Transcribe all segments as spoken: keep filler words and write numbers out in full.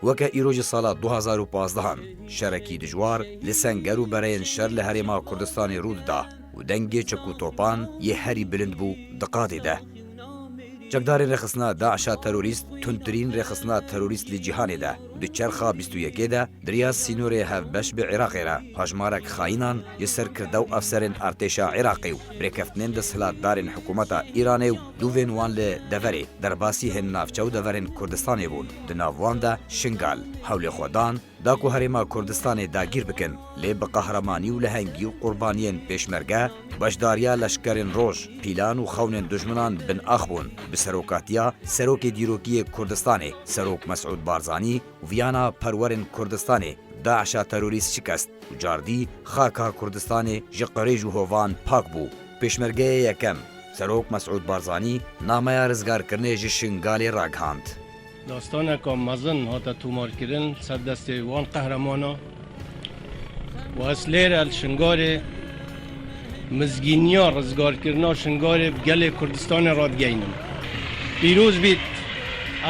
Weke îro ji sala du hazar û pazdehan şerekî dijwar li senger û bereyên şer li Herêma Kurdistanê rû dida û dengê çek û topan yê herî bilind bû di qadê de. Çekdarên rêxistina DAIŞa terorîst tundtirîn rêxistina terorîst li cîhanê de û di çerxa bîst û yekê de di riya sînorê hevbeş bi Iraqê re hejmarek xayînan ji serkirde û efserên artêşa Iraqê û birêkeftinên desthilatdarên hikûmeta Îranê û dûvên wan li deverê derbasî hin navçe û deverên Kurdistanê bûn. Di nav wan de Şingal. Hewlê xwe dan da ku Herêma Kurdistanê dagîr bikin, lê bi qehremanî û lehengî û qurbaniyên pêşmerge, beşdariya leşkerên roj, pîlan û xewnên dijminan bin ax bûn. Bi serokatiya Serokê Dîrokî yê Kurdistanê, Serok Mesûd Barzanî û viyana perwerên Kurdistanê, DAIŞa terorîst şikest û cardî xaka Kurdistanê ji qirêj û hovan pak bû. Pêşmergeyê yekem, Serok Mesûd Barzanî, nameya rizgarkirinê ji Şingalê ragihand. Dastaneka mezin hate tomarkirin ser destê wan qehremanê û ez lêre li Şingalê mizgîniya rizgarkirina Şingalê bi gelê Kurdistanê radigeynim. Pîroz bît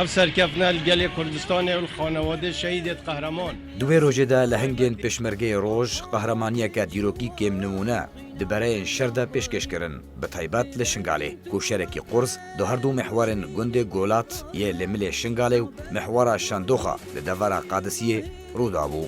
ev serkeftina li gelê Kurdistanê û li xanewadê şehîdêt qehreman. Di wê rojê de lehengên pêşmergeyê roj qehremaniyeke dîrokî kêmnimûne di bereyên şer de pêşkêş kirin, bi taybet li Şingalê, ku şerekî qurs di her du mihwerên gundê Golat yê li milê Şingalê û mihwera Şendoxa li devera Qadisiyê rû dabû.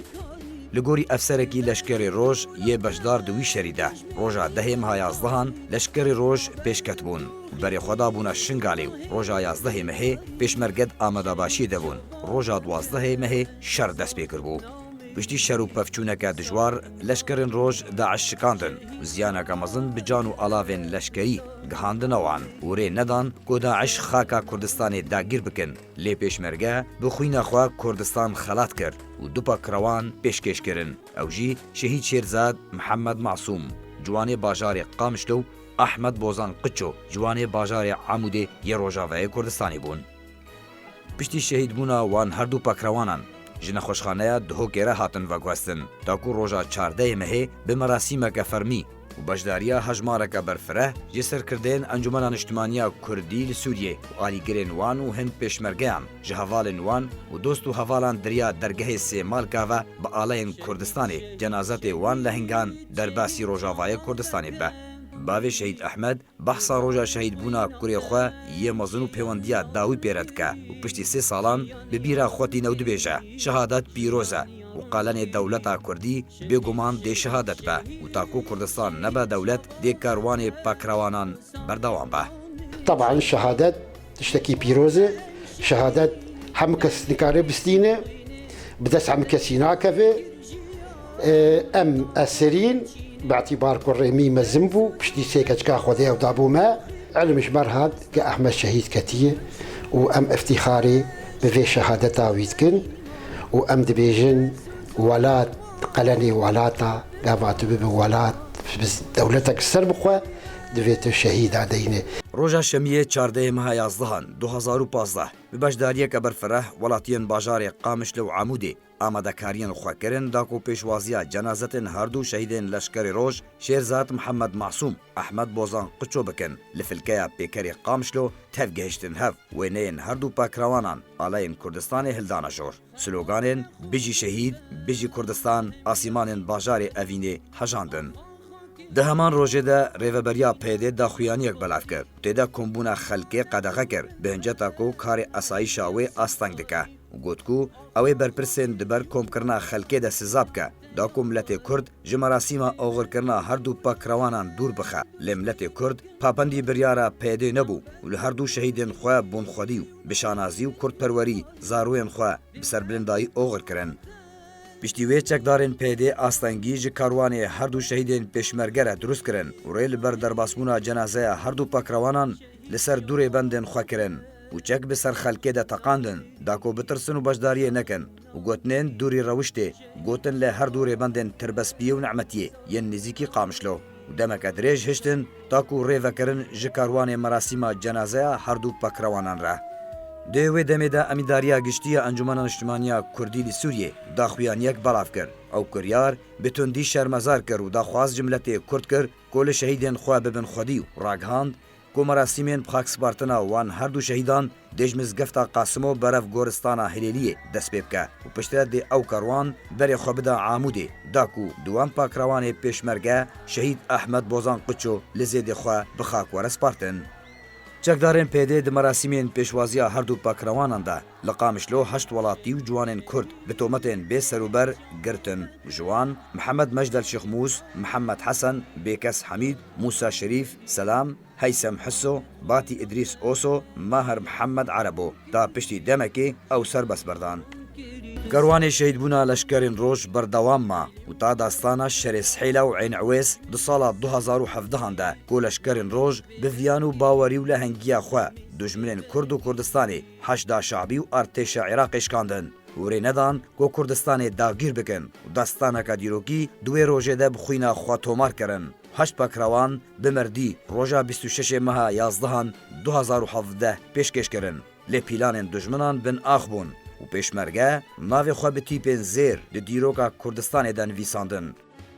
Li gorî efserekî leşkerê roj yê beşdar di wî şerî de, roja dehê meha yazdehan leşkerê roj pêşket bûn û berê xwe dabûne Şingalê û roja yazdehê mehê pêşmerge di amadebaşiyê de bûn. Roja duwazdehê mehê şer dest pê kiribû. Piştî şer û pevçûneke dijwar, leşkerên roj DAIŞ şikandin û ziyaneke mezin bi can û alavên leşkerî gihandine wan û rê nedan ku DAIŞ xaka Kurdistanê dagîr bikin. Lê pêşmerge bi xwîna xwe Kurdistan xelat kir û du pakrewan pêşkêş kirin. Ew jî Şehîd Şêrzad Mihemed Masûm, ciwanê bajarê Qamişlo û Ahmed Bozan Qiço, ciwanê bajarê Amûdê yê Rojavayê Kurdistanê bûn. Piştî şehîdbûna wan her du pakrewanan, ji nexweşxaneya Duhokê re hatin veguhestin, ta ku roja çardehê mehê bi merasîmeke fermî û beşdariya hejmareke berfireh ji serkirdeyên Encûmena Niştimaniya Kurdî li Sûriyê û alîgirên wan û hin pêşmergeyan, ji hevalên wan û dost û hevalan di riya dergehê Sêmalka ve bi aleyên Kurdistanê cenazetê wan lehingan derbasî Rojavayê Kurdistanê bibe. Bavê Şehîd Ehmed behsa roja şehîdbûna kurê xwe yê mezin û pêwendiya dawî pê re dike û piştî sê salan bi bîra xwe tîne û dibêje, Şehadet pîroz e û qalenê dewleta Kurdî bêguman dê şehadet be û ta ku Kurdistan nebe dewlet, dê karwanê pakrewanan berdewam be. Teban şehadet tiştekî pîroz e. Şehadet hemû kes nikare bistîne, bi dest hemû kesî nakeve. Em eserîn, bi îtîbar ku rêmî mezin bû, piştî sê keçika Xwedê ew dabû me. Ilim ji me re hat ke Ehmed şehîd ketiye û em îftîxarê bi vê şehadeta wî dikin û em dibêjin, welat, qalenê welata, gava tu bibe welat, bi dewletek ser bixwe, divê tu şehîda deyne. Roja Şemiyê çardehê meha yazdehan du hazar û pazdeh, bi beşdariyeke berfireh welatiyên bajarê Qamişlo û Amûdê amadekariyên xwe kirin da ku pêşwaziya cenazetên her du şehîdên Leşkerê Roj, Şêrzad Mihemed Masûm, Ehmed Bozan Qiço bikin, li filkeya pêkerê Qamişlo tev gihiştin hev, wêneyên her du pakrewanan aleyên Kurdistanê hildane jor. Sloganên Bijî Şehîd, Bijî Kurdistan asîmanên bajarê Evînê hejandin. Di heman rojê de rêveberiya P Y D'ê daxuyaniyek belav kir. Tê de kombûna xelkê qedexe kir, bi hinceta ku karê esayîşa wê asteng dike û got ku ew ê berpirsên di ber komkirina xelkê de siza bike, da ku miletê Kurd ji merasîma oxirkirina her du pakrewanan dûr bixe. Lê miletê Kurd papendî biryara P Y D'ê nebû û li her du şehîdên xwe bûn xwedî û bi şanazî û kurdperwerî zarûyên xwe bi serbilindayî oxir kirin. Piştî wê çekdarên P Y D'ê astengî ji karwanê her du şehîdên pêşmerge re dirust kirin û rê li ber derbasbûna cenazeya her du pakrewanan li ser du rêbendên xwe kirin û çek bi ser xelkê de teqandin, da ku bitirsin û beşdariyê nekin û gotinên dûrî rewiştê gotin li her du rêbendên Tirbespiyê û Nimetiyê yên nêzîkî Qamişlo û demeke dirêj hiştin, ta ku rê vekirin ji karwanê merasîma cenazeya her du pakrewanan re. Di wê demê de Emîndariya Giştî ya Encûmena Niştimaniya Kurdî li Sûriyê daxuyaniyek belav kir. Ew kiryar bi tundî şermezar kir û daxwaz ji miletê Kurd kir ku li şehîdên xwe bibin xwedî û ragihand ku merasîmên bi xakspartina wan her du şehîdan dê ji mizgefta Qasimo berev goristana Hilêliyê dest pê bike û piştre dê ew kerwan berê xwe bida Amûdê, da ku duwan pakrewanê pêşmerge şehîd Ehmed Bozan Qiço li zêdê xwe bi xak were spartin. Çekdarên P D di merasîmên pêşwaziya her du pakrewanan de li Qamişlo heşt welatî û ciwanên Kurd bi tometên bê serûber girtin. Ji wan Mihemed Mejdel Şixmûs, Mihemed Hesen, Bêkes Hemîd, Mûsa Şerîf, Selam, Heysem Hiso, Batî Idrîs Oso, Mahir Mihemed Erebo. Ta piştî demekê ew serbest berdan. Kerwanê şehîdbûna leşkerên roj berdewam ma û ta dastana şerê Sihêla û Ên Ewês di sala du hazar û hevdehan de ku leşkerên roj bi viyan û bawerî û lehengiya xwe dijminên Kurd û Kurdistanê, Heşda Şabî û artêşa Iraqê şikandin û rê nedan ku Kurdistanê dagîr bikin û dastaneke dîrokî di wê rojê de bi xwîna xwe tomar kirin. Heşt pakrewan bi mirdî roja bîst û şeş meha yazdehan du hazar û hevdeh pêşkêş kirin. Lê pîlanên dijminan bin ax bûn û pêşmerge navê xwe bi tîpên zêr di dîroka Kurdistanê de nivîsandin.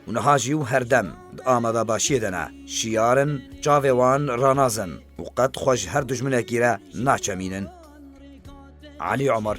Û niha jî û her dem di amadebaşiyê de ne. Şiyar in, çavê wan ranazin û qet xwe ji her dijminekî re naçemînin. Elî Omer.